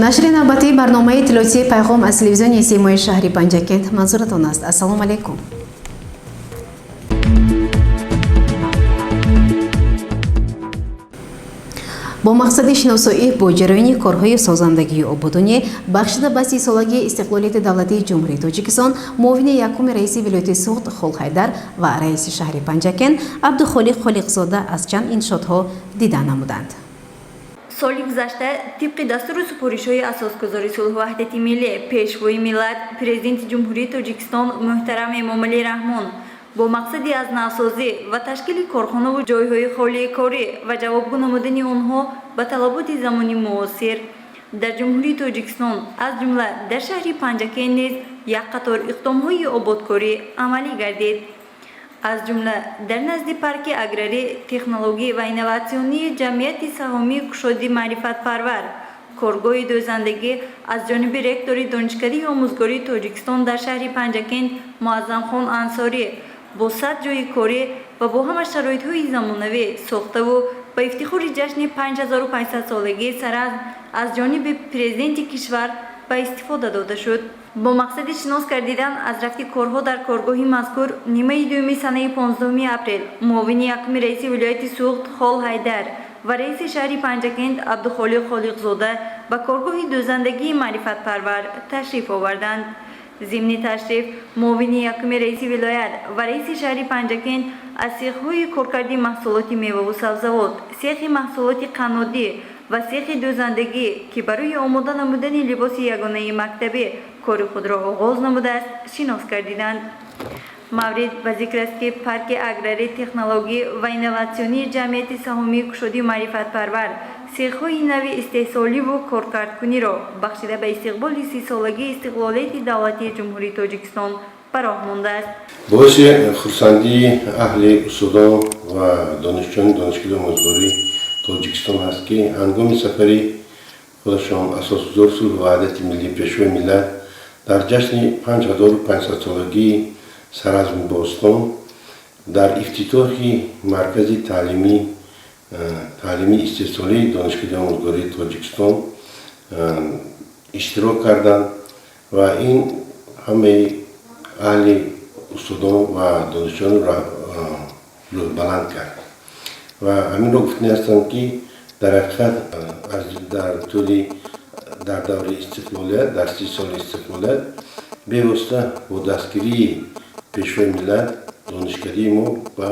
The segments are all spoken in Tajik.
Нашри навбатии барномаи иттилоотии «Пайғом» аз телевизиони Симои шаҳри Панҷакент манзуратон аст. Ассалому алайкум. Бо мақсади шиносоӣ бо ҷараёни корҳои созандагию ободонӣ, бахшида ба 30-солагии истиқлолияти давлатии Ҷумҳурии Тоҷикистон, муовини якуми раиси вилояти Суғд Холҳайдар ва раиси шаҳри Панҷакент Абдухолиқ Холиқзода аз чанд иншоотҳо дида намуданд. Соли гузашта тибқи дастуру супоришҳои Асосгузори сулҳу ваҳдати миллӣ, Пешвои миллат, Президенти Ҷумҳурии Тоҷикистон муҳтарам Эмомалӣ Раҳмон бо мақсади аз навсозӣ ва ташкили корхонаву ҷойҳои холии корӣ ва ҷавобгӯ намудани онҳо ба талаботи замони муосир дар Ҷумҳурии Тоҷикистон, аз ҷумла дар шаҳри Панҷакент низ як қатор иқдомҳои ободкорӣ амалӣ гардид. Аз ҷумла дар назди парки аграрӣ, технологӣ ва инноватсионии ҷамъияти саҳомии кушоди маърифатпарвар коргоҳи дӯзандагӣ аз ҷониби ректори Донишкадаи омӯзгории Тоҷикистон дар шаҳри Панҷакент Муаззамхон Ансорӣ бо 100 ҷойи корӣ ва бо ҳама шароитҳои замонавӣ сохтаву ба ифтихори ҷашни 5500-солагии Саразм аз ҷониби Президенти кишвар ба истифода дода шуд. Бо мақсади шинос гардидан аз рафти корҳо дар коргоҳи мазкур, нимаи дуюми санаи 15 апрел муовини якуми раиси вилояти Суғд Хол Ҳайдар ва раиси шаҳри Панҷакент Абдухолиқ Холиқзода ба коргоҳи дӯзандагии маърифатпарвар ташриф оварданд. Зимни ташриф муовини якуми раиси вилоят ва раиси шаҳри Панҷакент аз сехҳои коркарди маҳсулоти меваву сабзавот, сехи маҳсулоти қаннодӣ ва сехи дӯзандагӣ, ки барои омода намудани либоси ягонаи мактабӣ кори худро оғоз намудааст, шинос гардиданд. Маврид ба зикр аст, ки парки аграрӣ, технологӣ ва инноватсионии ҷамъияти саҳомии кушоди маърифатпарвар сехҳои нави истеҳсоливу коркардкуниро бахшида ба истиқболи 30-солагии истиқлолияти давлатии Ҷумҳурии Тоҷикистон ба роҳ мондааст. Боиси хурсандии аҳли устодон ва донишҷӯёни Донишкадаи омӯзгории Тоҷикистон ҳаст, ки ҳангоми сафари худашон Асосгузори сулҳу ваҳдати миллӣ, Пешвои миллат дар ҷашни 5500-солагии Саразми бостон дар ифтитоҳи маркази таълимии истеҳсолии Донишкадаи омӯзгории Тоҷикистон иштирок карданд ва ин ҳамаи аҳли устодон ва донишҷӯёнро рӯҳбаланд кард. Ва ҳаминро гуфтанӣ ҳастам, ки дар ҳақиқат дар тӯли дар давраи истиқлолият, дар 30 соли истиқлолият, бевосита бо дастгирии Пешвои миллат донишкадаи мо ба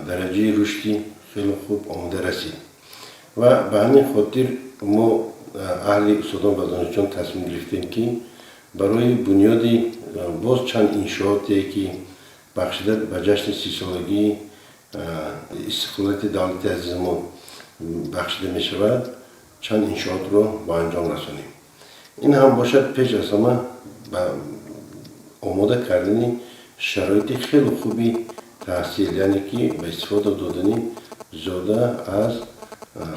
дараҷаи рушди хеле хуб омода расид. Ва ба ҳамин хотир мо, аҳли устодон ва донишҷӯён, тасмим гирифтем, ки барои бунёди боз чанд иншооте, ки бахшида ба ҷашни 30-солагии истиқлолияти давлати азизи мо бахшида мешавад, чанд иншоотро ба анҷом расонем. Ин ҳам бошад, пеш аз ҳама ба омода кардани шароити хеле хуби таҳсил, яъне ки ба истифода додани зиёда аз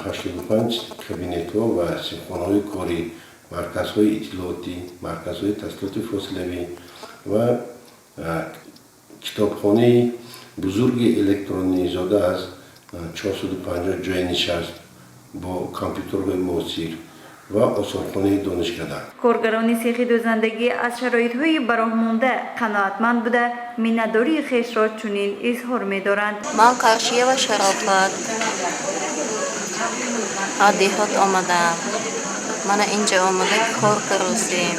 85 кабинетҳо ва синфхонаҳои корӣ, марказҳои иттилоотӣ, марказҳои таҳсилоти фосилавӣ ва китобхонаи бузурги электронӣ зиёда аз 450 ҷойи нишаст бо компютерҳои муосир ва осорхонаи донишкада. Коргарони сехи дӯзандагӣ аз шароитҳои бароҳмонда қаноатманд буда, миннатдории хешро чунин изҳор медоранд. Ман Қаршиева Шарофат, аз деҳот омадаам. Мана инҷа омада кор каростем.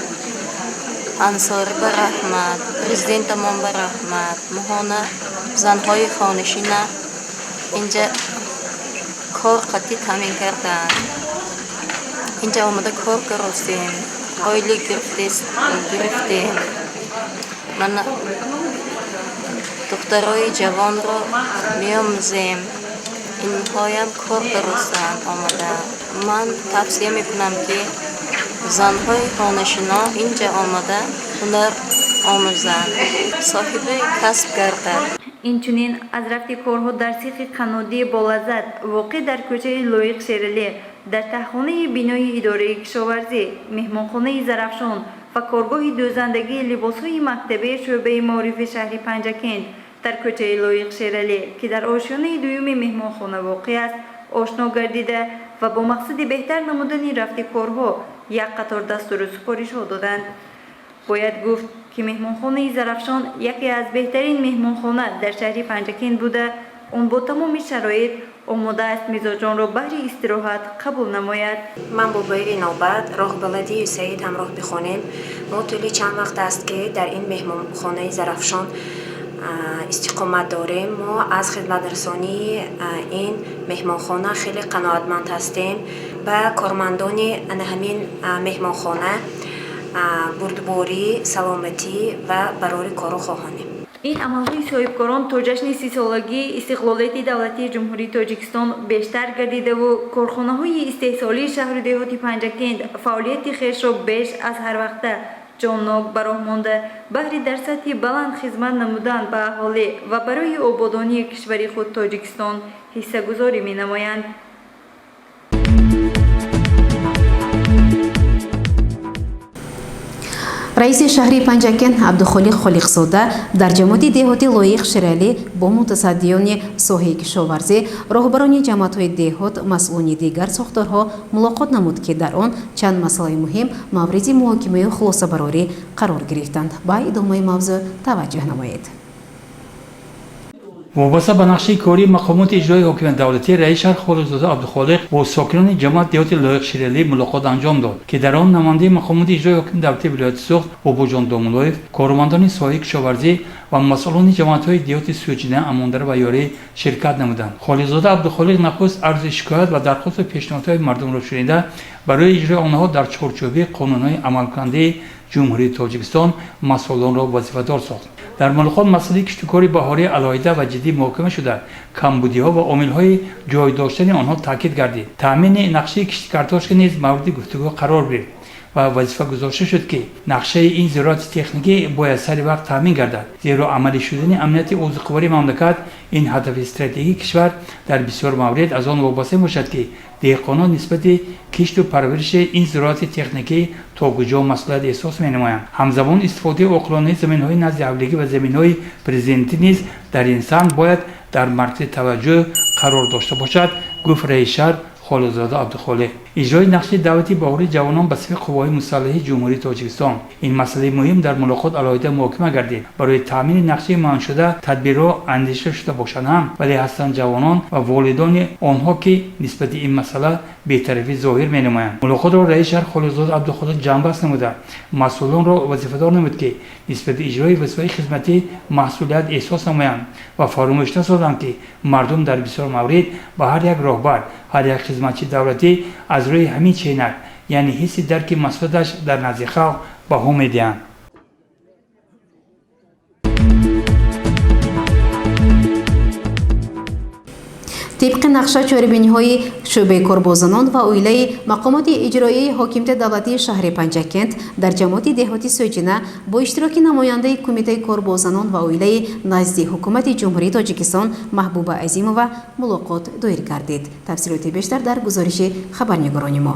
Ансорӣ ба раҳмат, президентамон ба раҳмат. Моҳона занҳои хонашина инҷа кор қатъӣ таъмин кардаанд. Инҷа омада кор каростем, ойлик гирифтем. Мана духтарои ҷавонро меомӯзем, инҳоям кор каростанд омада. Ман тавсия мекунам, ки занҳои хонашино инҷа омада ҳунар омӯзанд, соҳиби касб гардад. Инчунин аз рафти корҳо дар сехи қаннодии болаззат, воқеъ дар кӯчаи Лоиқ Шералӣ, дар таҳхонаи бинои идораи кишоварзӣ, меҳмонхонаи Зарафшон ва коргоҳи дӯзандагии либосҳои мактабии шӯъбаи маорифи шаҳри Панҷакент дар кӯчаи Лоиқ Шералӣ, ки дар ошёнаи дуюми меҳмонхона воқеъ аст, ошно гардида ва бо мақсади беҳтар намудани рафти корҳо Як қатор дастуру супоришҳо доданд. Бояд гуфт, ки меҳмонхонаи Зарафшон яке аз беҳтарин меҳмонхона дар шаҳри Панҷакент буда, он бо тамоми шароит омода аст мизоҷонро баҳри истироҳат қабул намояд. Ман бобои навбат роҳбаладии Саид ҳамроҳ бихонем. Мо тӯли чанд вақт аст, ки дар ин меҳмонхонаи Зарафшон истиқомат дорем. Мо аз хидматрасонии ин меҳмонхона хеле қаноатманд ҳастем. Ба кормандони ана ҳамин меҳмонхона бурдборӣ, саломатӣ ва барори кору хоҳонем. Ин амалҳои соҳибкорон то ҷашни 30-солагии истиқлолияти давлатии Ҷумҳурии Тоҷикистон бештар гардидаву корхонаҳои истеҳсолии шаҳру деҳоти Панҷакент фаъолияти хешро беш аз ҳар вақта ҷоннок ба роҳ монда, баҳри дар сатҳи баланд хизмат намудан ба аҳолӣ ва барои ободонии кишвари худ Тоҷикистон ҳиссагузорӣ менамоянд. Раиси шаҳри Панҷакент Абдухолиқ Холиқзода дар ҷамоати деҳоти Лоиқ Шералӣ бо мутасаддиёни соҳаи кишоварзӣ, роҳбарони ҷамоатҳои деҳот, масъулони дигар сохторҳо мулоқот намуд, ки дар он чанд масъалаи муҳим мавриди муҳокимаю хулосабарорӣ қарор гирифтанд. Ба идомаи мавзӯъ таваҷҷӯҳ намоед. Вобаста ба нақшаи кории мақомоти иҷроии ҳокимияти давлатӣ, раиси шаҳр Холиқзода Абдухолиқ бо сокинони ҷамоат деҳоти Лоиқ Шералӣ мулоқот анҷом дод, ки дар он намояндаи мақомоти иҷроии ҳокимияти давлатии вилояти Суғд Бобоҷон Домуллоев, кормандони соҳаи кишоварзӣ ва масъулони ҷамоатҳои деҳоти Сӯҷина, Амондара ва Ёрӣ ширкат намуданд. Холиқзода Абдухолиқ нахуст арзи шикоят ва дархосту пешниҳодҳои мардумро шунида, барои иҷрои онҳо дар чорчӯби қонунҳои амалкунандаи Ҷумҳурии Тоҷикистон масъулонро вазифадор сохт. Дар мулоқот масъалаи киштукори баҳорӣ алоҳида ва ҷиддӣ муҳокима шуда, камбудиҳо ва омилҳои ҷой доштани онҳо таъкид гардид. Таъмини нақшаи кишти картошка низ мавриди гуфтугӯ қарор гирифт ва вазифа гузошта шуд, ки нақшаи ин зироати техникӣ бояд сари вақт таъмин гардад, зеро амалӣ шудани амнияти озуқавории мамлакат, ин ҳадафи стратегии кишвар, дар бисёр маврид аз он вобаста мебошад, ки деҳқонон нисбати кишту парвариши ин зироати техникӣ то куҷо масъулият эҳсос менамоянд. Ҳамзамон истифодаи оқилонаи заминҳои назди ҳавлигӣ ва заминҳои президентӣ низ дар ин самт бояд дар маркази таваҷҷӯҳ қарор дошта бошад, гуфт раиси шаҳр Холиқзода Абдухолиқ. Иҷрои нақшаи даъвати баҳории ҷавонон ба сафи қувваҳои мусаллаҳи Ҷумҳурии Тоҷикистон, ин масъалаи муҳим дар мулоқот алоҳида муҳокима гардид. Барои таъмини нақшаи муайяншуда тадбирҳо андеша шуда бошанд ҳам, вале ҳастанд ҷавонон ва волидони онҳо, ки нисбати ин масъала бетарафӣ зоҳир менамоянд. Мулоқотро раиси шаҳр Холиқзода Абдухолиқ ҷамъбаст намуда, масъулонро вазифадор намуд, ки нисбати иҷрои вазифаи хизматӣ масъулият эҳсос намоянд ва фаромӯш насозанд, ки мардум дар бисёр маврид ба ҳар як роҳбар, ҳар як хизматчии давлатӣ аз рӯи ҳамин ченак, яъне ҳисси дарки масъулияташ дар назди халқ баҳо медиҳанд. Тибқи нақша, чорабиниҳои шӯъбаи кор бо занон ва оилаи мақомоти иҷроияи ҳокимияти давлатии шаҳри Панҷакент дар ҷамоати деҳоти Сӯҷина бо иштироки намояндаи Кумитаи кор бо занон ва оилаи назди Ҳукумати Ҷумҳурии Тоҷикистон Маҳбуба Азимова мулоқот доир гардид. Тафсилоти бештар дар гузориши хабарнигорони мо.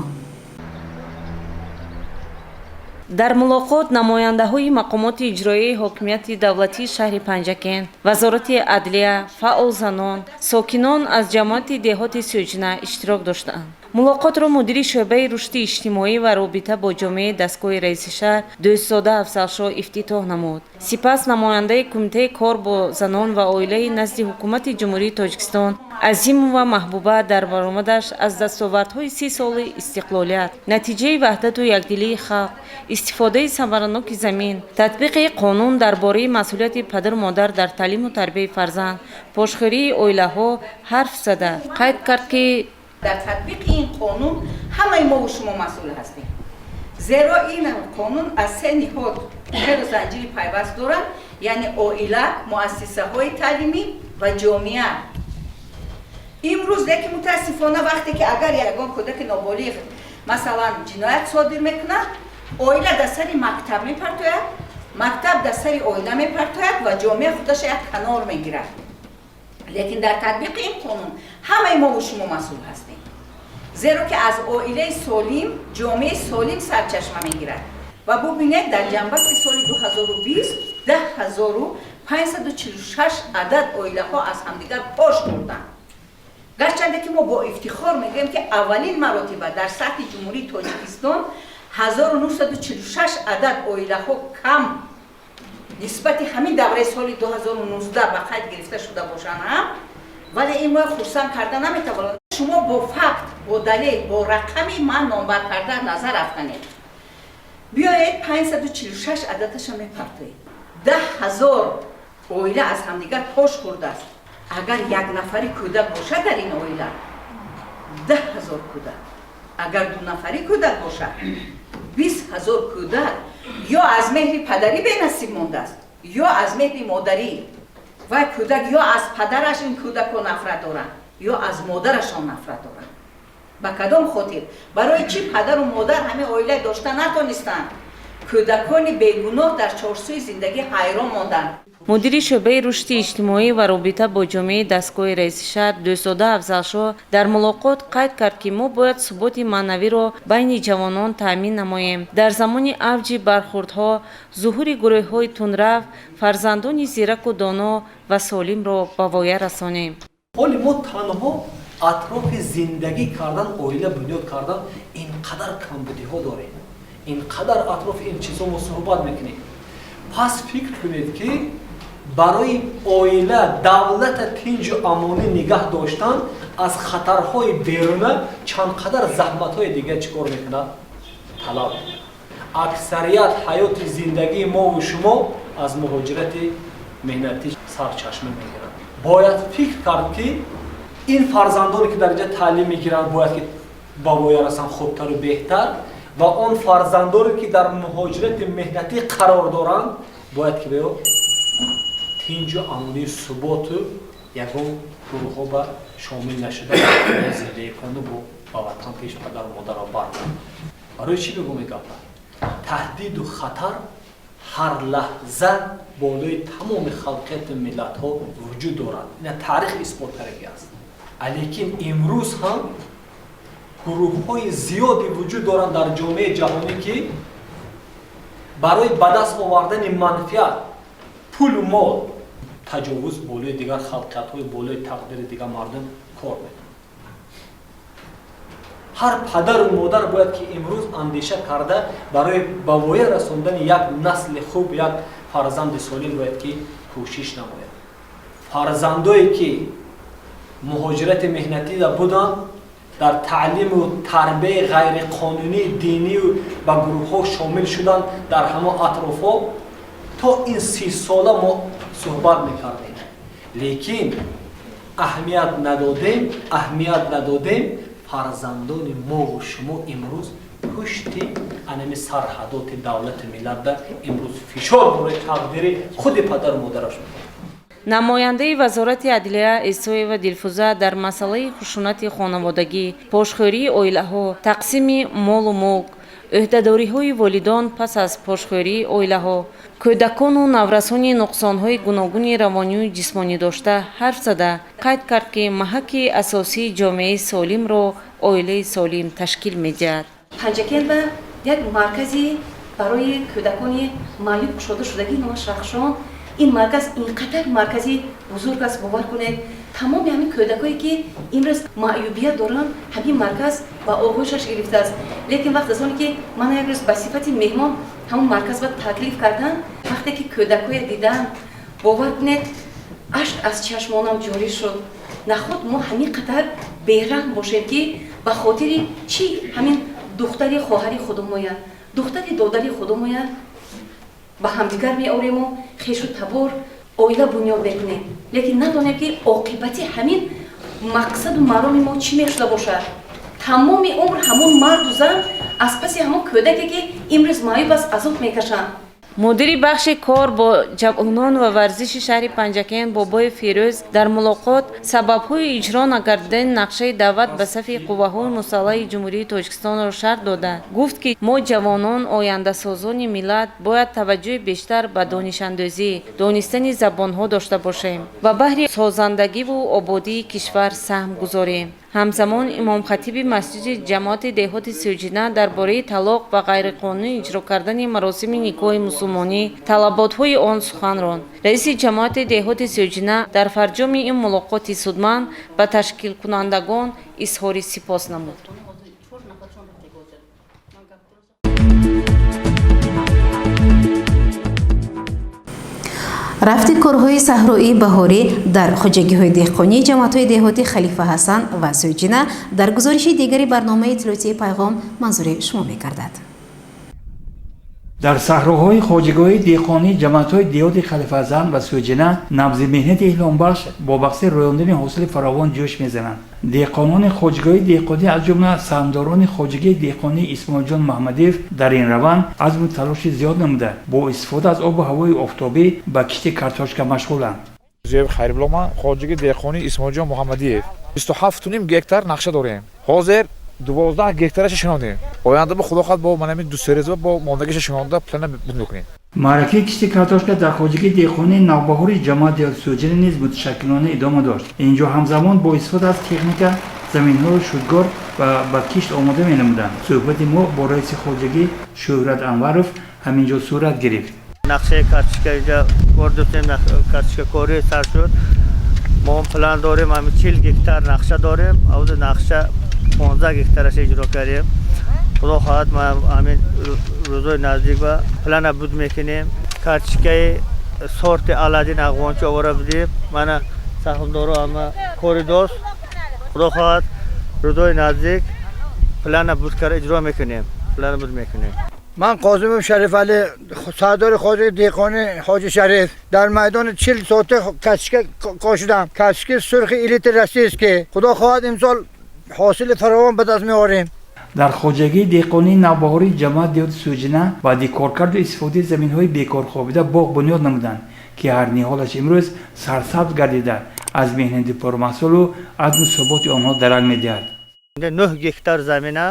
Дар мулоқот намояндаҳои мақомоти иҷроияи ҳокимияти давлатии шаҳри Панҷакент, Вазорати адлия, фаъолзанон, сокинон аз ҷамоати деҳоти Сӯҷина иштирок доштанд. Мулоқотро мудири шӯъбаи рушди иҷтимоӣ ва робита бо ҷомеаи дастгоҳи раиси шаҳр Дӯстзода Афзалшоҳ ифтитоҳ намуд. Сипас намояндаи Кумитаи кор бо занон ва оилаи назди Ҳукумати Ҷумҳурии Тоҷикистон Азимова Маҳбуба дар баромадаш аз дастовардҳои 30 соли истиқлолият, натиҷаи ваҳдату якдилии халқ, истифодаи самараноки замин, татбиқи қонун дар бораи масъулияти падару модар дар таълиму тарбияи фарзанд, пошхӯрии оилаҳо ҳарф зада, қайд кард, ки дар татбиқи ин қонун ҳамаи мову шумо масъул ҳастем, зеро ин қонун аз се ниҳод хелу занҷири пайваст дорад, яъне оила, муассисаҳои таълимӣ ва ҷомеа. Имрӯз лекин мутаассифона, вақте ки агар ягон кӯдаки ноболиғ, масалан, ҷиноят содир мекунад, оила дар сари мактаб мепартояд, мактаб дар сари оила мепартояд ва ҷомеа худаша як канор мегирад. Лекин дар татбиқи ин қонун ҳамаи мову шумо масъул ҳастем, зеро ки аз оилаи солим ҷомеаи солим сарчашма мегирад. Ва бубинед, дар ҷанбасти соли 2020 10 546 адад оилаҳо аз ҳамдигар пош хӯрданд. Гарчанде ки мо бо ифтихор мегӯем, ки аввалин маротиба дар сатҳи Ҷумҳурии Тоҷикистон 1946 адад оилаҳо кам нисбати ҳамин давраи соли 2019 ба қайд гирифта шуда бошанд ҳам, вале ин моя хурсанд карда наметавонад. Шумо бо факт, бо далел, бо рақами ман номбар карда назар афканед. Биёед, 546 ададаша мепартоед. 10 000 оила аз ҳамдигар пош хӯрдааст. Агар як нафари кӯдак бошад дар ин оила, 10 000 кӯдак, агар дунафарӣ кӯдак бошад, 20 000 кӯдак ё аз меҳри падарӣ бенасиб мондааст, ё аз меҳри модарӣ. Вай кӯдак ё аз падараш ин кӯдакҳо нафрат доранд, ё аз модарашон нафрат доранд. Ба кадом хотир, барои чӣ падару модар ҳамин оила дошта натонистанд? Кӯдакони бегуноҳ дар чорсӯи зиндагӣ ҳайрон монданд. Мудири шӯъбаи рушди иҷтимоӣ ва робита бо ҷомеаи дастгоҳи раиси шаҳр Дӯстзода Афзалшоҳ дар мулоқот қайд кард, ки мо бояд суботи маънавиро байни ҷавонон таъмин намоем. Дар замони авҷи бархӯрдҳо, зуҳури гурӯҳҳои тундрав, фарзандони зираку доно ва солимро ба воя расонем. Ҳоли мо танҳо атрофи зиндагӣ кардан, оила бунёд кардан ин қадар камбудиҳо дорем, ин қадар атрофи ин чизҳо мо суҳбат мекунем. Пас фикр кунед, ки барои оила, давлата тинҷу амонӣ нигаҳ доштан аз хатарҳои беруна чанд қадар заҳматҳои дигар чӣ кор мекунад, талаб. Аксарият ҳаёти зиндагии мову шумо аз муҳоҷирати меҳнатӣ сарчашма мегирад. Бояд фикр кард, ки ин фарзандоне, ки дар инҷа таълим мегиранд, бояд ки ба воя расанд хубтару беҳтар, ва он фарзандоне, ки дар муҳоҷирати меҳнатӣ қарор доранд, бояд ки беё тинҷу амонию суботу ягон гурӯҳҳо ба шомил нашуда зиндагӣ кунду бо ба ватан пеш падару модарро баргарданд. Барои чӣ бигӯм ин гапа? Таҳдиду хатар ҳар лаҳза болои тамоми халқияту миллатҳо вуҷуд дорад. Ина таърих исбот кардаги аст. Лекин имрӯз ҳам гурӯҳҳои зиёде вуҷуд доранд дар ҷомеаи ҷаҳонӣ, ки барои ба даст овардани манфиат, пулу мол, таҷовуз болои дигар халқиятҳои, болои тақдири дигар мардум кор мекунанд. Ҳар падару модар бояд ки имрӯз андеша карда, барои ба воя расондани як насли хуб, як фарзанди солим бояд ки кӯшиш намояд. Фарзандое, ки муҳоҷирати меҳнатида буданд, дар таълиму тарбияи ғайриқонунии динию ба гурӯҳҳо шомил шуданд дар ҳамон атрофҳо. То ин 30 сола мо суҳбат мекардем, лекин аҳамият надодем, аҳамият надодем. Фарзандони мову шумо имрӯз пушти анами сарҳадоти давлату миллатда имрӯз фишор бораи тақдири худи падару модараш мекунад. Намояндаи Вазорати адлия Исоева Дилфуза дар масъалаи хушунати хонаводагӣ, пошхӯрии оилаҳо, тақсими молу мулк, ӯҳдадориҳои волидон пас аз пошхӯрии оилаҳо, кӯдакону наврасони нуқсонҳои гуногуни равонию ҷисмонӣ дошта ҳарф зада, қайд кард, ки маҳаки асосии ҷомеаи солимро оилаи солим ташкил медиҳад. Панҷакент ба як маркази барои кӯдакони маъюб кушода шудагӣ, номаш «Рахшон». Ин марказ ин қадар маркази бузург аст, бовар кунед, тамоми ҳамин кӯдакое, ки имрӯз маъюбият доранд, ҳамин марказ ба оғӯшаш гирифтааст. Лекин вақт аз оне ки ман як рӯз ба сифати меҳмон ҳамон марказ ба таклиф кардам, вақте ки кӯдакое дидам, бовар кунед, ашк аз чашмонам ҷорӣ шуд. Наход мо ҳамин қадар бераҳм бошем, ки ба хотири чӣ ҳамин духтари хоҳари худумоя, духтари додари худумоя ба ҳамдигар меорему хешу табор, оила бунёд мекунем, лекин надонем, ки оқибати ҳамин мақсаду мароми мо чӣ мешуда бошад. Тамоми умр ҳамон марду зан аз паси ҳамон кӯдаке, ки имрӯз маъюб аст, азоб мекашанд. Мудири бахши кор бо ҷавонон ва варзиши шаҳри Панҷакент Бобои Фирӯз дар мулоқот сабабҳои иҷро накардани нақшаи даъват ба сафи қувваҳои мусаллаҳи Ҷумҳурии Тоҷикистонро шарҳ дода, гуфт, ки мо, ҷавонон, ояндасозони миллат, бояд таваҷҷӯҳи бештар ба донишандӯзӣ, донистани забонҳо дошта бошем ва баҳри созандагиву ободии кишвар саҳм гузорем. Ҳамзамон имомхатиби масҷиди ҷамоати деҳоти Сӯҷина дар бораи талоқ ва ғайриқонунӣ иҷро кардани маросими никоҳи мусулмонӣ, талаботҳои он сухан ронд. Раиси ҷамоати деҳоти Сӯҷина дар фарҷоми ин мулоқоти судманд ба ташкилкунандагон изҳори сипос намуд. Рафти корҳои саҳроии баҳорӣ дар хоҷагиҳои деҳқонии ҷамоатҳои деҳоти Халифа Ҳасан ва Сӯйҷина дар гузориши дигари барномаи иттилоотии Пайғом манзури шумо мегардад. Дар саҳроҳои хоҷагиҳои деҳқонии ҷамоатҳои деҳоти Халифаҳасан ва Сӯйҷина набзи меҳнати илҳомбахш бо мақсади рӯёндани ҳосили фаровон ҷӯш мезананд. Деҳқонони хоҷагиҳои деҳқонӣ, аз ҷумла саҳмдорони хоҷагии деҳқонии Исмоилҷон Маҳмадиев, дар ин раванд азму талоши зиёд намуда, бо истифода аз обу ҳавои офтобӣ ба кишти картошка машғуланд. Зиёев Хайрулло, ман хоҷагии деҳқонии Исмоилҷон Муҳаммадиев. 27,5 гектар нақша дорем. Ҳозир 12 гектараша шинондем. Оянда бо Худо хоҳад, бо манами ду се рӯза бо мондагиша шинонда плана мекунем. Маъракаи кишти картошка дар хоҷагии деҳқонии Навбаҳори ҷамоат деҳоти Сӯйҷина низ муташаккилона идома дошт. Инҷо ҳамзамон бо истифода аз техника заминҳоро шудгор ва ба кишт омода менамуданд. Суҳбати мо бо раиси хоҷагӣ Шӯҳрат Анваров ҳамин ҷо сурат гирифт. Нақшаи картошка инҷа кор доштем, картошкакорӣ сар шуд. Мо план дорем, ҳамин 40 гектар нақша дорем, аввал нақша 15 гектараш иҷро кардем. Худо хоҳад, ма ҳамин рӯзои наздик ба плана буд мекунем. Картошкаи сорти Аладдин Афғончи овора будем. Мана саҳмдоро ҳама кори дост. Худо хоҳад, рӯзои наздик плана буд кара иҷро мекунем. Плана буд мекунем. Ман Қосимов Шарифалӣ, сардори хоҷаги деҳқони Ҳоҷи Шариф, дар майдони 40 сотих картошка кошидам. Картошкаи сурхи элита российский. Худо хоҳад, имсол ҳосили фаровон ба даст меорем. Дар хоҷагии деҳқонии Навбаҳори ҷамоат деҳоти Сӯйҷина баъди коркарду истифодаи заминҳои бекорхобида боғ бунёд намуданд, ки ҳар ниҳолаш имрӯз сарсабз гардида, аз меҳнати пурмаҳсулу азму суботи онҳо дарак медиҳад. 9 гектар замина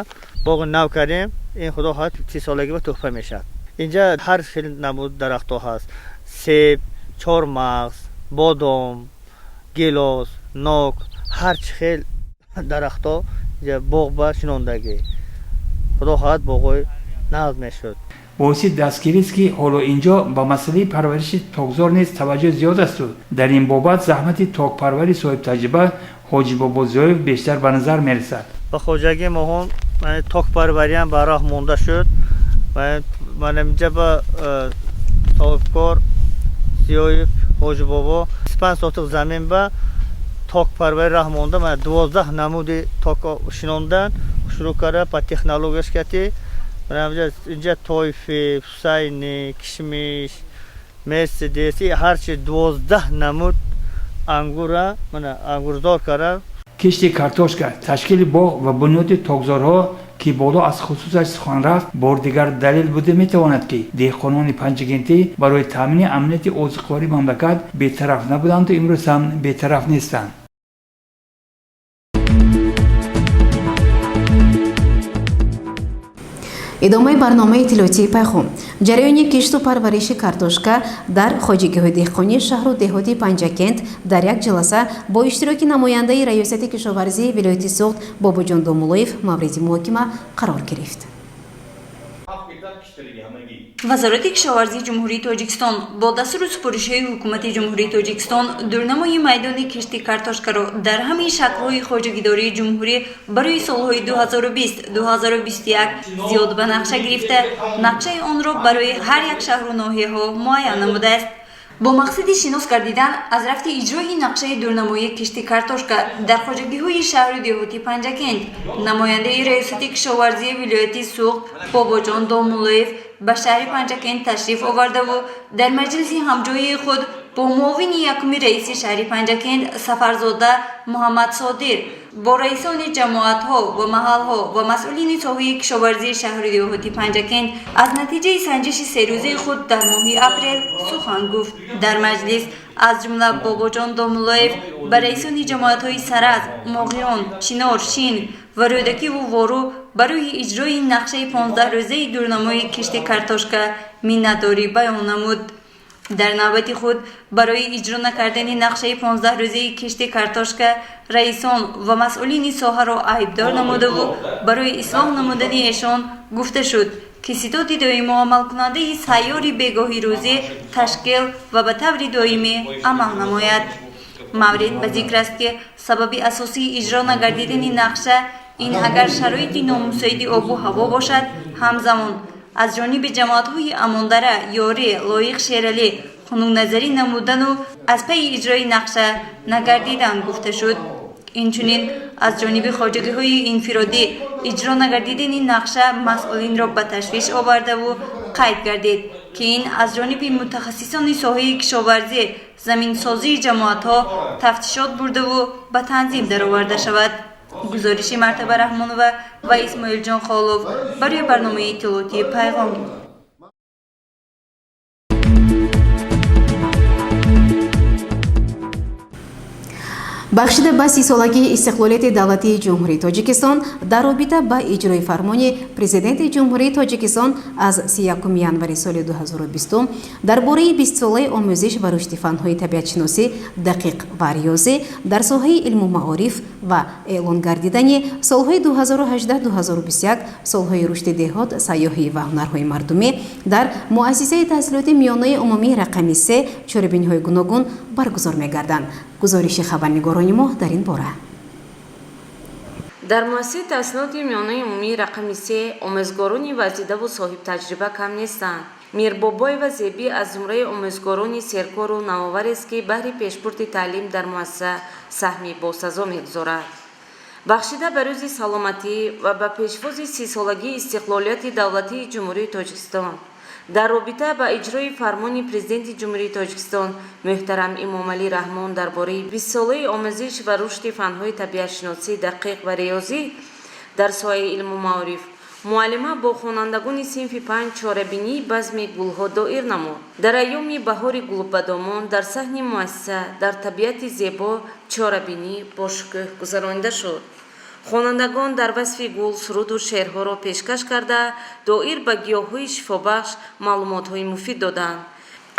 боғи нав кардем. Ин Худо хоҳад, 30 солагӣ ба туҳфа мешавад. Инҷа ҳар хел намуд дарахтҳо ҳаст: себ, чормағз, бодом, гелос, нок, ҳар чӣ хел дарахтҳо инҷа боғ ба шинондагӣ. Худо хоҳад, боғҳои нағз мешуд. Боиси дастгирист, ки ҳоло инҷо ба масъалаи парвариши токзор низ таваҷҷӯҳ зиёд асту дар ин бобат заҳмати токпарвари соҳибтаҷриба Ҳоҷибобо Зиёев бештар ба назар мерасад. Ба хоҷагии моҳон токпарвариам ба роҳ монда шуд. Ман инҷа ба соҳибкор Зиёев Ҳоҷибобо 25 сотих замин ба токпарварӣ роҳ монда. Ман 12 намуди ток шинондан шурӯъ карда ба технологияш кати. Инҷа тойфи, Ҳусайни, кишмиш, Мерседес, ҳарчи 12 намуд ангура мана ангурзор карда. Кишти картошка, ташкили боғ ва бунёди токзорҳо, ки боло аз хусусаш сухан рафт, бор дигар далел буда метавонад, ки деҳқонони Панҷакентӣ барои таъмини амнияти озуқавории мамлакат бетараф набуданду имрӯз ҳам бетараф нестанд. Идомаи барномаи иттилоотии Пайғом. Ҷараёни кишту парвариши картошка дар хоҷагиҳои деҳқонии шаҳру деҳоти Панҷакент дар як ҷаласа бо иштироки намояндаи Раёсати кишоварзии вилояти Суғд Бобоҷон Домуллоев мавриди муҳокима қарор гирифт. Вазорати кишоварзии Ҷумҳурии Тоҷикистон бо дастуру супоришҳои Ҳукумати Ҷумҳурии Тоҷикистон дурнамои майдони кишти картошкаро дар ҳамаи шаклҳои хоҷагидории ҷумҳурӣ барои солҳои 2020-2021 зиёд ба нақша гирифта, нақшаи онро барои ҳар як шаҳру ноҳияҳо муайян намудааст. Бо мақсади шинос гардидан аз рафти иҷрои нақшаи дурнамоии кишти картошка дар хоҷагиҳои шаҳру деҳоти Панҷакент, намояндаи Раёсати кишоварзии вилояти Суғд Бобоҷон Домуллоев ба шаҳри Панҷакент ташриф овардаву дар маҷлиси ҳамҷоии худ бо муовини якуми раиси шаҳри Панҷакент Сафарзода Муҳаммадсодир, бо раисони ҷамоатҳо ва маҳалҳо ва масъулини соҳаи кишоварзии шаҳру деҳоти Панҷакент аз натиҷаи санҷиши серӯзаи худ дар моҳи апрел сухан гуфт. Дар маҷлис аз ҷумла Бобоҷон Домуллоев ба раисони ҷамоатҳои Саразм, Моғиён, Чинор, Шин ва Рӯдакиву Вору барои иҷрои нақшаи 15-рӯзаи дурнамои кишти картошка миннатдорӣ баён намуд. Дар навбати худ барои иҷро накардани нақшаи 15-рӯзаи кишти картошка раисон ва масъулини соҳаро айбдор намудаву барои ислоҳ намудани эшон гуфта шуд, ки ситоди доимо амалкунандаи сайёри бегоҳи рӯзӣ ташкил ва ба таври доимӣ амал намояд. Маврид ба зикр аст, ки сабаби асосии иҷро нагардидани нақша ин агар шароити номусоиди обу ҳаво бошад, ҳамзамон аз ҷониби ҷамоатҳои Амондара, Ёрӣ, Лоиқ Шералӣ, Хунукназарӣ намудану аз пайи иҷрои нақша нагардидан гуфта шуд. Инчунин аз ҷониби хоҷагиҳои инфиродӣ иҷро нагардидани нақша масъулинро ба ташвиш овардаву қайд гардид, ки ин аз ҷониби мутахассисони соҳаи кишоварзӣ, заминсозии ҷамоатҳо тафтишот бурдаву ба танзим дароварда шавад. Гузориши Мартаба Раҳмонова ва Исмоилҷон Холов барои барномаи иттилоотии Пайғом. Бахшида ба 30-солагии истиқлолияти давлатии Ҷумҳурии Тоҷикистон дар робита ба иҷрои фармони Президенти Ҷумҳурии Тоҷикистон аз 31 январи соли 2020 дар бораи 20-солаи омӯзиш ва рушди фанҳои табиатшиносӣ, дақиқ ва риёзӣ дар соҳаи илму маориф ва эълон гардидани солҳои 2018-2021 солҳои рушди деҳот, сайёҳӣ ва ҳунарҳои мардумӣ дар муассисаи таҳсилоти миёнаи умумии рақами 3 чорабиниҳои гуногун баргузор мегарданд. Гузориши хабарнигорони мо дар ин бора. Дар муассисаи таҳсилоти миёнаи умумии рақами 3 омӯзгорони варзидаву соҳибтаҷриба кам нестанд. Мирбобоева Зебӣ аз зумраи омӯзгорони серкору навоварест, ки баҳри пешбурди таълим дар муассиса саҳми босазо мегузорад. Бахшида ба рӯзи саломатӣ ва ба пешвози 30-солагии истиқлолияти давлатии Ҷумҳурии Тоҷикистон дар робита ба иҷрои фармони Президенти Ҷумҳурии Тоҷикистон муҳтарам Эмомалӣ Раҳмон дар бораи 20-солаи омӯзиш ва рушди фанҳои табиатшиносӣ, дақиқ ва риёзӣ дар соҳаи илму маориф муаллима бо хонандагони синфи 5 чорабинии базми гулҳо доир намуд. Дар айёми баҳори гулбадомон дар саҳни муассиса дар табиати зебо чорабинӣ бошукӯҳ гузаронида шуд. Хонандагон дар васфи гул суруду шеърҳоро пешкаш карда, доир ба гиёҳҳои шифобахш маълумотҳои муфид доданд.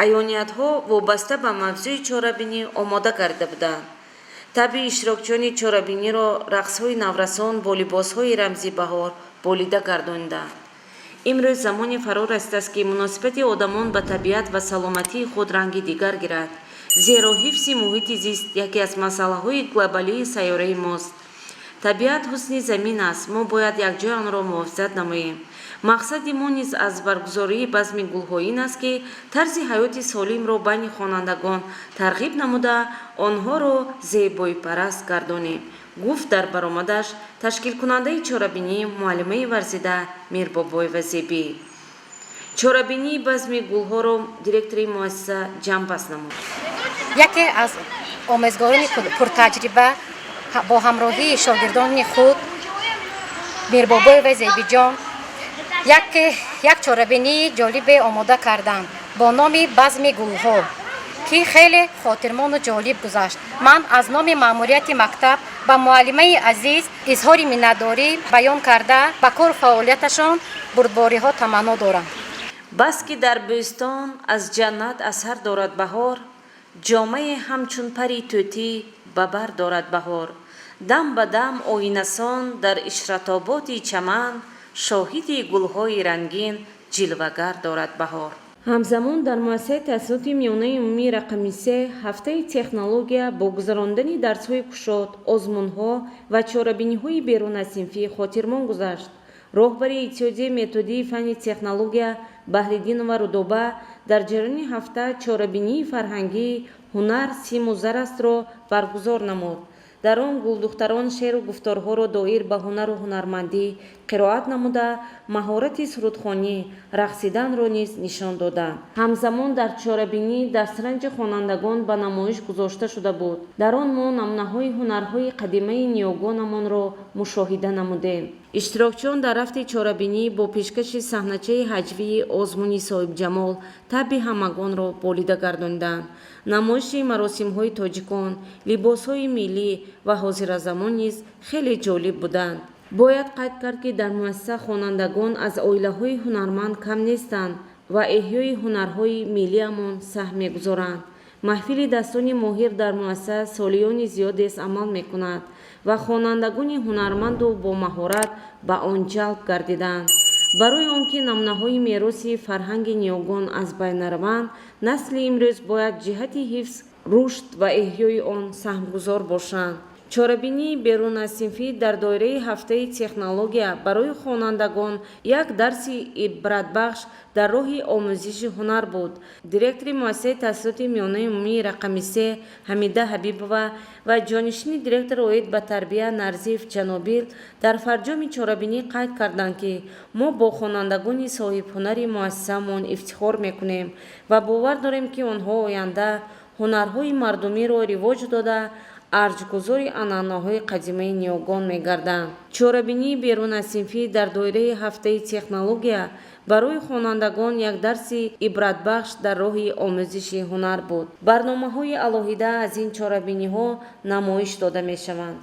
Аёниятҳо вобаста ба мавзӯи чорабинӣ омода карда буданд. Табъи иштирокчиёни чорабиниро рақсҳои наврасон бо либосҳои рамзи баҳор болида гардониданд. Имрӯз замоне фаро расидааст, ки муносибати одамон ба табиат ва саломатии худ ранги дигар гирад, зеро ҳифзи муҳити зист яке аз масъалаҳои глобалии сайёраи мост. Табиат ҳусни замин аст, мо бояд якҷоя онро муҳофизат намоем. Мақсади мо низ аз баргузории базми гулҳо ин аст, ки тарзи ҳаёти солимро байни хонандагон тарғиб намуда, онҳоро зебоипараст гардонем, гуфт дар баромадаш ташкилкунандаи чорабинӣ муаллимаи варзида Мирбобоева Зебӣ. Чорабинии базми гулҳоро директори муассиса ҷамъбаст намуд. Яке аз омӯзгорони пуртаҷриба бо ҳамроҳии шогирдони худ Мирбобоева Зебиҷон як чорабинии ҷолибе омода карданд бо номи базми гулҳо, ки хеле хотирмону ҷолиб гузашт. Ман аз номи маъмурияти мактаб ба муаллимаи азиз изҳори миннатдорӣ баён карда, ба кору фаъолияташон бурдбориҳо таманно дорам. Бас ки дар бӯстон аз ҷаннат асар дорад баҳор, ҷомае ҳамчун пари тӯтӣ ба бар дорад баҳор. Дам ба дам оинасон дар ишратоботи чаман, шоҳиди гулҳои рангин ҷилвагар дорад баҳор. Ҳамзамон дар муассисаи таҳсилоти миёнаи умумии рақами 3 ҳафтаи технология бо гузарондани дарсҳои кушод, озмунҳо ва чорабиниҳои берунасинфӣ хотирмон гузашт. Роҳбари иттиҳодияи методии фанни технология Баҳриддинова Рудоба дар ҷараёни ҳафта чорабинии фарҳангии ҳунар симу зар астро баргузор намуд. Дар он гулдухтарон шеъру гуфторҳоро доир ба ҳунару ҳунармандӣ қироат намуда, маҳорати сурудхонӣ, рақсиданро низ нишон доданд. Ҳамзамон дар чорабинӣ дастранҷи хонандагон ба намоиш гузошта шуда буд. Дар он мо намунаҳои ҳунарҳои қадимаи ниёгонамонро мушоҳида намудем. Иштирокчиён дар рафти чорабинӣ бо пешкаши саҳначаи ҳаҷвии озмуни соҳибҷамол табъи ҳамагонро болида гардониданд. Намоиши маросимҳои тоҷикон, либосҳои миллӣ ва ҳозиразамон низ хеле ҷолиб буданд. Бояд қайд кард, ки дар муассиса хонандагон аз оилаҳои ҳунарманд кам нестанд ва эҳёи ҳунарҳои миллиамон саҳм мегузоранд. Маҳфили дастони моҳир дар муассиса солиёни зиёдест амал мекунад ва хонандагони ҳунарманду бомаҳорат ба он ҷалб гардиданд. Барои он ки намунаҳои мероси фарҳанги ниёгон аз байн нараванд, насли имрӯз бояд ҷиҳати ҳифз, рушд ва эҳёи он саҳмгузор бошанд. Чорабинии берунасинфӣ дар доираи ҳафтаи технология барои хонандагон як дарси ибратбахш дар роҳи омӯзиши ҳунар буд. Директори муассисаи таҳсилоти миёнаи умумии рақами 3 Ҳамида Ҳабибова ва ҷонишини директор оид ба тарбия Нарзиев Ҷанобил дар фарҷоми чорабинӣ қайд карданд, ки мо бо хонандагони соҳибҳунари муассисаамон ифтихор мекунем ва бовар дорем, ки онҳо оянда ҳунарҳои мардумиро ривоҷ дода, арҷгузори анъанаҳои қадимаи ниёгон мегарданд. Чорабинии берунасинфӣ дар доираи ҳафтаи технология барои хонандагон як дарси ибратбахш дар роҳи омӯзиши ҳунар буд. Барномаҳои алоҳида аз ин чорабиниҳо намоиш дода мешаванд.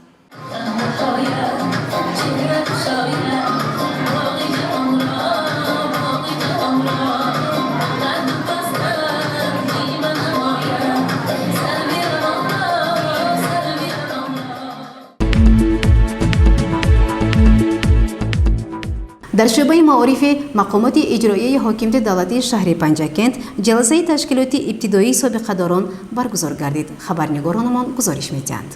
Дар шӯъбаи маорифи мақомоти иҷроияи ҳокимияти давлатии шаҳри Панҷакент ҷаласаи ташкилоти ибтидоии собиқадорон баргузор гардид. Хабарнигоронамон гузориш медиҳанд.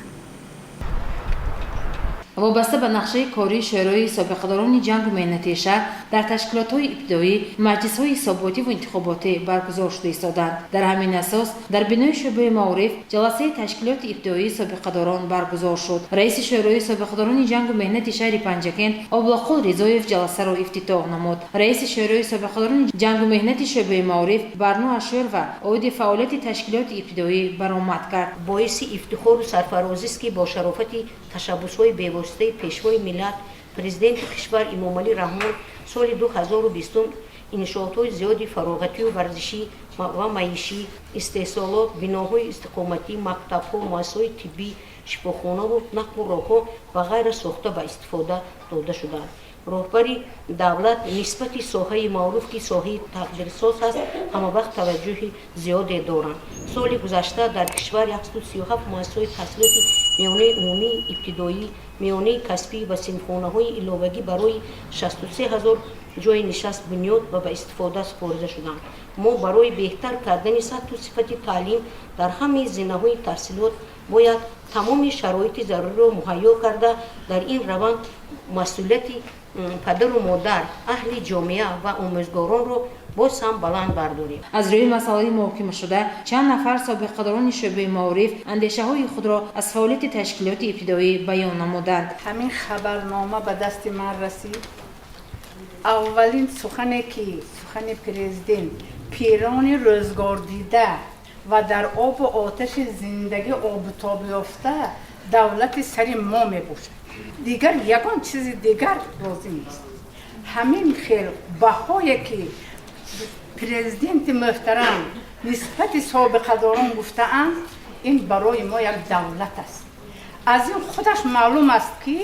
Вобаста ба нақшаи кории Шӯрои собиқадорони ҷангу меҳнати шаҳр дар ташкилотҳои ибтидоӣ маҷлисҳои ҳисоботиву интихоботӣ баргузор шуда истоданд. Дар ҳамин асос дар бинои шӯъбаи маориф ҷаласаи ташкилоти ибтидоии собиқадорон баргузор шуд. Раиси Шӯрои собиқадорони ҷангу меҳнати шаҳри Панҷакент Облоқул Ризоев ҷаласаро ифтитоҳ намуд. Раиси Шӯрои собиқадорони ҷангу меҳнати шӯъбаи маориф Барно Ашӯрова оиди фаъолияти ташкилоти ибтидоӣ баромад кард. Боиси ифтихору сарфарозист, ки бо шарофати ташаббусҳои бевоситаи Пешвои миллат, Президенти кишвар Эмомалӣ Раҳмон соли 2020 иншоотҳои зиёди фароғатию варзишӣ ва маишӣ, истеҳсолот, биноҳои истиқоматӣ, мактабҳо, муассисаҳои тиббӣ, шифохонаву нақлу роҳҳо ва ғайра сохта ба истифода дода шудаанд. Роҳбари давлат нисбати соҳаи маъруф, ки соҳаи тақдирсоз аст, ҳамавақт таваҷҷӯҳи зиёде доранд. Соли гузашта дар кишвар 137 муассисаҳои таҳсилоти миёнаи умумии ибтидоӣ, миёнаи касбӣ ва синфхонаҳои иловагӣ барои 63 ҳазор ҷойи нишаст бунёд ва ба истифода супорида шуданд. Мо барои беҳтар кардани сатҳу сифати таълим дар ҳамаи зинаҳои таҳсилот бояд тамоми шароити заруриро муҳайё карда, дар ин раванд масъулияти падару модар, аҳли ҷомеа ва омӯзгоронро боз ҳам баланд бардорем. Аз рӯи масъалаи муҳокимашуда чанд нафар собиқадорони шӯъбаи маориф андешаҳои худро аз фаъолияти ташкилоти ибтидоӣ баён намуданд. Ҳамин хабарнома ба дасти ман расид. Аввалин сухане ки сухани президент, пирони рӯзгордида ва дар обу оташи зиндагӣ обутоб ёфта давлати сари мо мебошад. Дигар ягон чизи дигар лозим нест. Ҳамин хел баҳое ки президенти муҳтарам нисбати собиқадорон гуфтаанд, ин барои мо як давлат аст. Аз ин худаш маълум аст, ки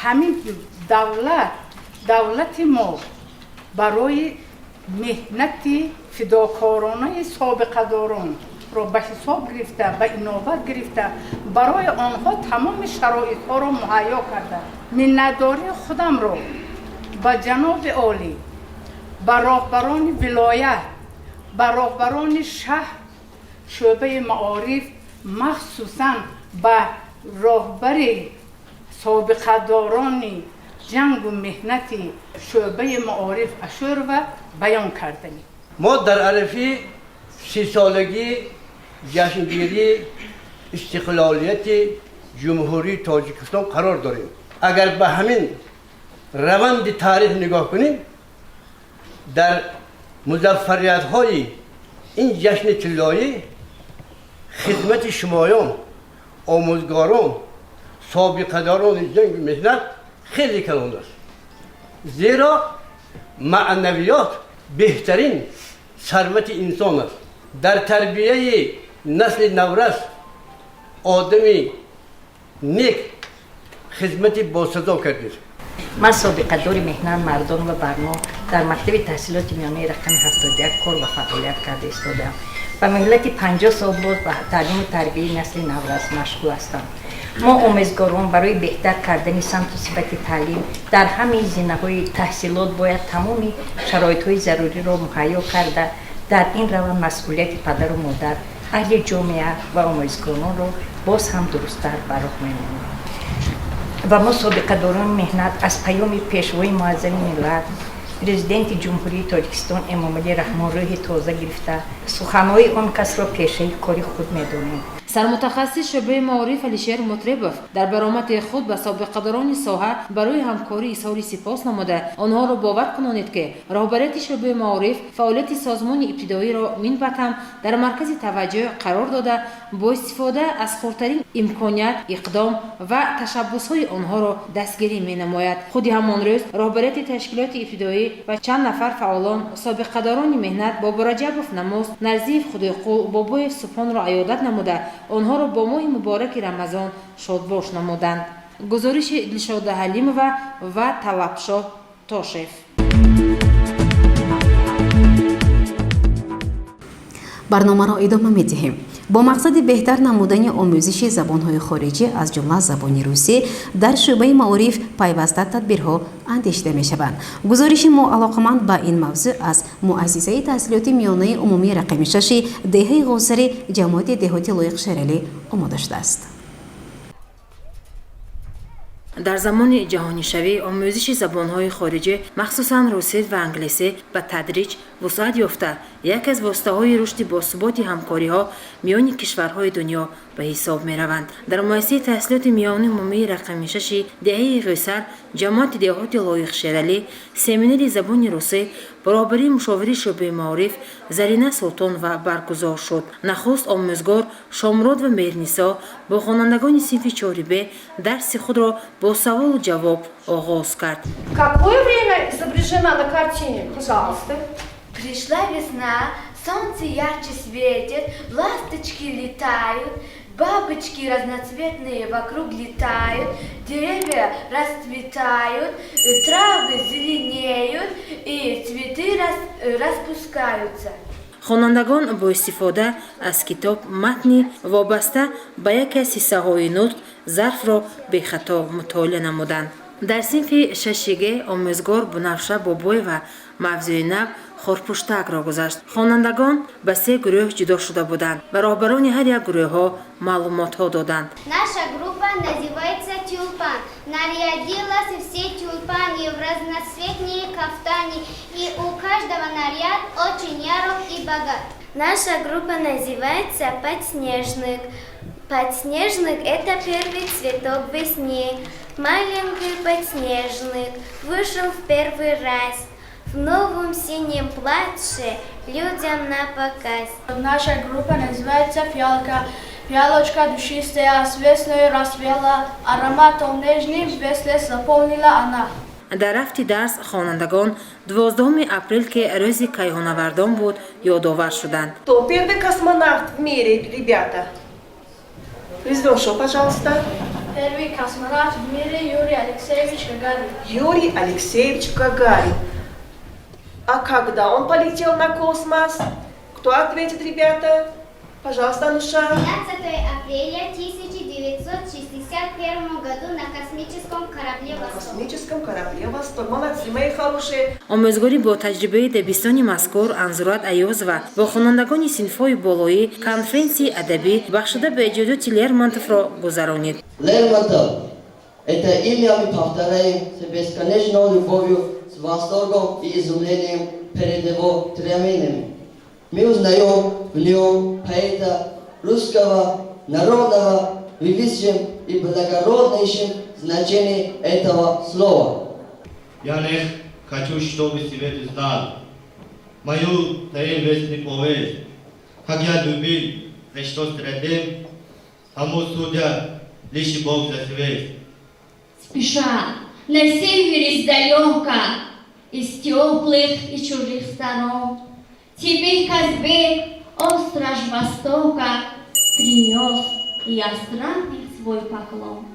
ҳамин давлат, давлати мо барои меҳнати фидокоронаи собиқадоронро ба ҳисоб гирифта, ба инобат гирифта, барои онҳо тамоми шароитҳоро муҳайё карда. Миннатдории худамро ба ҷаноби олӣ, ба роҳбарони вилоят, ба роҳбарони шаҳр, шӯъбаи маориф, махсусан ба роҳбари собиқадорони ҷангу меҳнати шӯъбаи маориф Ашӯрова баён карданӣ. Мо дар арафи 30-солагии ҷашнгирии истиқлолияти Ҷумҳурии Тоҷикистон қарор дорем. Агар ба ҳамин раванди таърих нигоҳ кунем, дар музаффариятҳои ин ҷашни тиллоӣ хизмати шумоён, омӯзгорон, собиқадорони ҷангу меҳнат хеле калон аст, зеро маънавиёт беҳтарин сарвати инсон аст. Дар тарбияи насли наврас одами нек хизмати босазо кардед. Ман собиқадори меҳнат Мардон ва Барно дар мактаби таҳсилоти миёнаи рақами 71 кор ва фаъолият карда истодаам. Ба муҳлати 50 сол боз ба таълиму тарбияи насли наврас машғул ҳастам. Мо омӯзгорон барои беҳтар кардани самту сифати таълим дар ҳамаи зинаҳои таҳсилот бояд тамоми шароитҳои заруриро муҳайё карда, дар ин раванд масъулияти падару модар, аҳли ҷомеа ва омӯзгоронро боз ҳам дурусттар ба роҳ мемонем. Ва мо, собиқадорони меҳнат, аз паёми Пешвои Муаззами миллат, Президенти Ҷумҳурии Тоҷикистон Эмомалӣ Раҳмон рӯҳи тоза гирифта, суханҳои он касро пешаи кори худ медонем. Сармутахассис шӯъбаи маориф Алишер Мутребов дар баромади худ ба собиқадорони соҳа барои ҳамкорӣ изҳори сипос намуда, онҳоро бовар кунонид, ки роҳбарияти шӯъбаи маориф фаъолияти созмони ибтидоиро минбаъд ҳам дар маркази таваҷҷӯҳ қарор дода, бо истифода аз хурдтарин имконият иқдом ва ташаббусҳои онҳоро дастгирӣ менамояд. Худи ҳамон рӯз роҳбарияти ташкилоти ибтидоӣ ва чанд нафар фаъолон, собиқадорони меҳнат Бобораҷабов Намоз, Нарзиев Худойқул, Бобоев Субҳонро аёдат намуда, онҳоро бо моҳи мубораки Рамазон шодбош намуданд. Гузориши Дилшода Ҳалимова ва Талабшоҳ Тошев. Барномаро идома медиҳем. Бо мақсади беҳтар намудани омӯзиши забонҳои хориҷӣ, аз ҷумла забони русӣ, дар шӯъбаи маориф пайваста тадбирҳо андешида мешаванд. Гузориши мо алоқаманд ба ин мавзӯъ аз муассисаи таҳсилоти миёнаи умумии рақами шаши деҳаи Ғосари ҷамоати деҳоти Лоиқ Шералӣ омода шудааст. Дар замони ҷаҳонишавӣ омӯзиши забонҳои хориҷӣ, махсусан русӣ ва англисӣ, ба тадриҷ вусъат ёфта, яке аз воситаҳои рушди босуботи ҳамкориҳо миёни кишварҳои дунё ба ҳисоб мераванд. Дар муассисаи таҳсилоти миёнаи умумии рақами шаши деҳаи Ғӯсар ҷамоати деҳоти Лоиқ Шералӣ семинари забони русӣ бо роҳбарии мушовири шӯъбаи маориф Зарина Султонова баргузор шуд. Нахуст омӯзгор Шомурод ва Меҳрнисо бо хонандагони синфи чори Б дарси худро бо саволу ҷавоб оғоз кард. Какое время изображено на картине? Пожалуйста. Пришла весна, солнце ярче светит, ласточки летают, бабочки разноцветные вокруг летают, деревья расцветают, травы зеленеют и цветы распускаются. Хонандагон бо истифода аз китоб матни вобаста ба яке аз ҳиссаҳои нутқ зарфро бехато мутолиа намуданд. Дар синфи шаши Г омӯзгор Бунафша Бобоева мавзӯи нав хорпуштакро гузашт. Хонандагон ба се гурӯҳ ҷудо шуда буданд ва роҳбарони ҳар як гурӯҳҳо маълумотҳо доданд. Наша группа называется «Тюльпан». Нарядилась все тюльпаны в разноцветные кафтаны, и у каждого наряд очень ярок и богат. Наша группа называется «Подснежник». Подснежник – это первый цветок весны. Маленький подснежник вышел в первый раз в новом синем платье людям на показ. Наша группа называется «Фиалка». Фиалочка душистая с весной расцвела, ароматом нежным весь лес заполнила она. Дар рафти дарс хонандагон 12 апрел, ки рӯзи кайҳоннавардон буд, ёдовар шуданд. Кто первый космонавт в мире, ребята? Звездошу, пожалуйста. Первый космонавт в мире Юрий Алексеевич Гагарин. Юрий Алексеевич Гагарин. А когда он полетел на космос? Кто ответит, ребята? Пожалуйста, Ануша. 12 апреля 1961 году на космическом корабле На «Восток». космическом корабле «Восток». Молодцы, мои хорошие. Омӯзгорӣ бо таҷрибаи дабистони мазкур Анзурат Аёзова бо хонандагони синфҳои болоӣ конференсияи адабӣ, бахшида ба эҷодиёти Лермонтовро гузаронид. Лермонтов. Это имя мы повторяем с бесконечной любовью, с восторгом и изумлением перед его творениями. Мы узнаем в нем поэта русского, народного, в высшем и благороднейшем значении этого слова. Я не хочу, чтобы свет знал мою таинственную повесть, как я любил, за что страдал, тому судья лишь Бог за свет. Спеша на севере издалека, из теплых и чужих сторон, тебе, Казбек, о страж Востока, принес я странный свой поклон.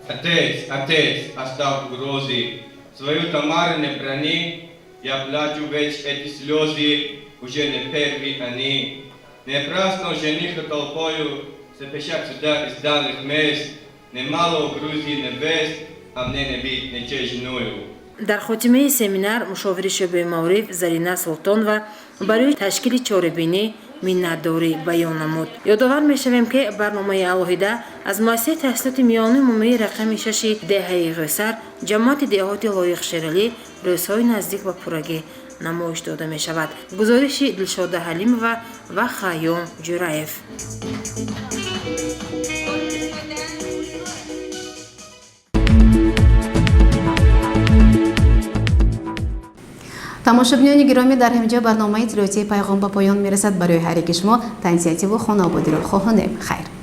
Отец, отец, оставь угрозы, свою Тамару не брани, я плачу ведь эти слезы, уже не первые они. Напрасно жениха толпою спешат сюда из дальних мест, немало в Грузии невест, а мне не быть ничей женою. Дар хотимаи семинар мушовири шӯъбаи маориф Зарина Султонова барои ташкили чорабинӣ Миннатдорӣ баён намуд. Ёдовар мешавем, ки барномаи алоҳида аз муассисаи таҳсилоти миёнаи умумии рақами 6-и деҳаи Ғӯсар, ҷамоати деҳоти Лоиқ Шералӣ рӯзҳои наздик ба пуррагӣ намоиш дода мешавад. Гузориши Дилшода Ҳалимова ва Хайём Ҷураев. Тамошобинони гиромӣ, дар ҳамин ҷо барномаи иттилоотии Пайғом ба поён мерасад. Барои ҳар яки шумо тансиҳативу хонаободиро хоҳонем. Хайр.